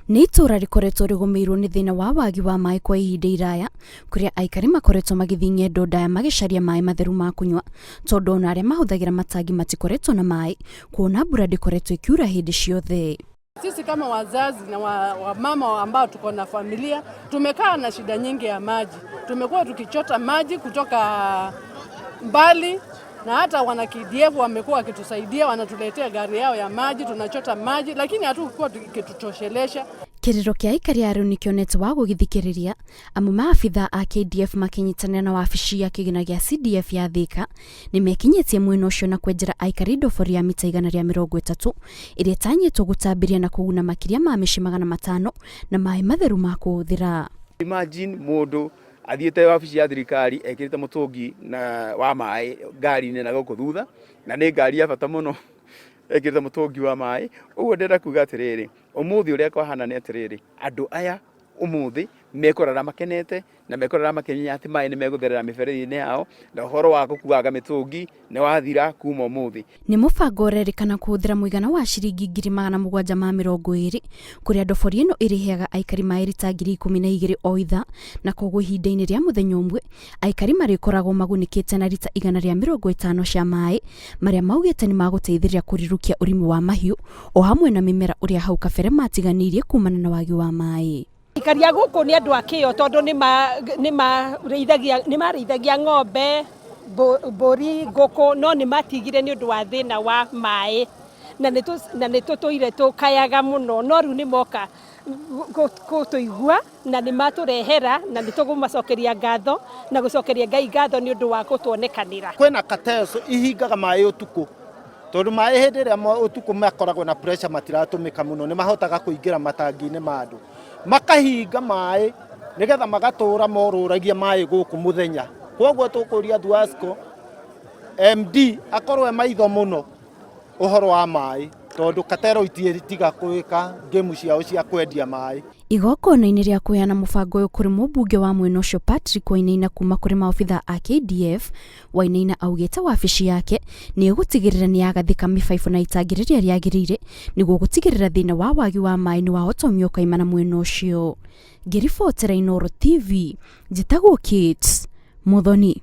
Nĩ itũũra rĩkoretwo rĩgũmĩirwo nĩ thĩna wa wagi wa maĩ kwa ihinda iraya, kũrĩa aikari makoretwo magĩthiĩ ng'endo ndaya magĩcaria maĩ matheru ma kũnyua, tondũ ona arĩa mahũthagĩra matangi matikoretwo na maĩ, kuona mbura ndĩkoretwo ĩkiura hĩndĩ ciothe. Sisi kama wazazi na wamama wa ambao tuko na familia tumekaa na shida nyingi ya maji. Tumekuwa tukichota maji kutoka mbali na hata wana KDF wamekuwa wakitusaidia, wanatuletea gari yao ya maji, tunachota maji, lakini hatukuwa tukitutoshelesha. Kĩrĩro kĩa aikari a rĩu nĩkĩonete wa gũgĩthikĩrĩria amu maabitha a KDF makĩnyitanĩra na wabici ya kĩgĩna gĩa CDF ya Thika nĩmekinyĩtie mwena ũcio na kwenjera aikari ndobori ya mita 130 ĩrĩa ĩtanyĩtwo gũtambĩria na kũguna makĩria ma mĩciĩ 500 na maĩ matheru ma kũhũthĩra. Imagine mũndũ athiĩte wabici ya thirikari ekĩrĩte mũtũngi na wa maĩ ngari-inĩ na gũkũ thutha, na nĩ ngari ya bata mũno ekĩrĩte mũtũngi wa maĩ. Ũguo ndĩrenda kuga atĩrĩrĩ, ũmũthĩ ũrĩa kwahana nĩ atĩrĩrĩ, andũ aya ũmũthĩ mekũrara makenete na mekũrara makĩmenya atĩ maĩ nĩ megũtherera mĩberethi-inĩ yao, na ũhoro wa gũkuanga mĩtũngi nĩ wathira kuma ũmũthĩ. Nĩ mũbango ũrerĩkana kũhũthĩra mũigana wa ciringi 720,000 kũrĩa ndobori ĩno ĩrĩheaga aikari maĩ rita 12,000 o ithaa, na koguo ihinda-inĩ rĩa mũthenya ũmwe aikari marĩkoragwo magunĩkĩte na rita 150 cia maĩ marĩa maugĩte nĩ magũteithĩrĩria kũrirũkia ũrĩmi wa mahiũ o hamwe na mĩmera ũrĩa hau kabere matiganĩirie kumana na wagi wa maĩ. Aikari a gũkũ nĩ andũ a kĩo tondũ nĩ marĩithagia ng'ombe, mbũri, ngũkũ, no nĩ matigire nĩ ũndũ wa thĩna wa maĩ, na nĩ tũtũire tũkayaga mũno, no rĩu nĩ moka gũtũigua na nĩ matũrehera na nĩ tũkũmacokeria ngatho na gũcokeria Ngai ngatho nĩ ũndũ wa gũtuonekanĩra. Kwĩna cartels ihingaga maĩ ũtukũ, tondũ maĩ hĩndĩ ĩrĩa ũtukũ makoragwo na pressure matiratũmĩka mũno, nĩ mahotaga kũingĩra matangi-inĩ ma andũ, makahinga maĩ nĩgetha magatũra morũragia maĩ gũkũ mũthenya. Koguo tũkũria Tuasco MD akorwo e maitho mũno ũhoro wa maĩ, tondũ cartel itiga gwĩka game ciao cia kwendia maĩ. Igongona-inĩ rĩa kũheana mũbango ũyũ kũrĩ mũmbunge wa mwena ũcio Patrick Wainaina kuma kũrĩ maobitha a KDF, Wainaina augĩte wabici yake nĩ ĩgũtigĩrĩra nĩ yagathĩka mĩbaibũ na itangi rĩrĩa rĩagĩrĩire nĩguo gũtigĩrĩra thĩna wa wagi wa maĩ nĩ wahotomio kaimana mwena ũcio. Ngĩribotera Inooro TV, njĩtagwo Kate Muthoni.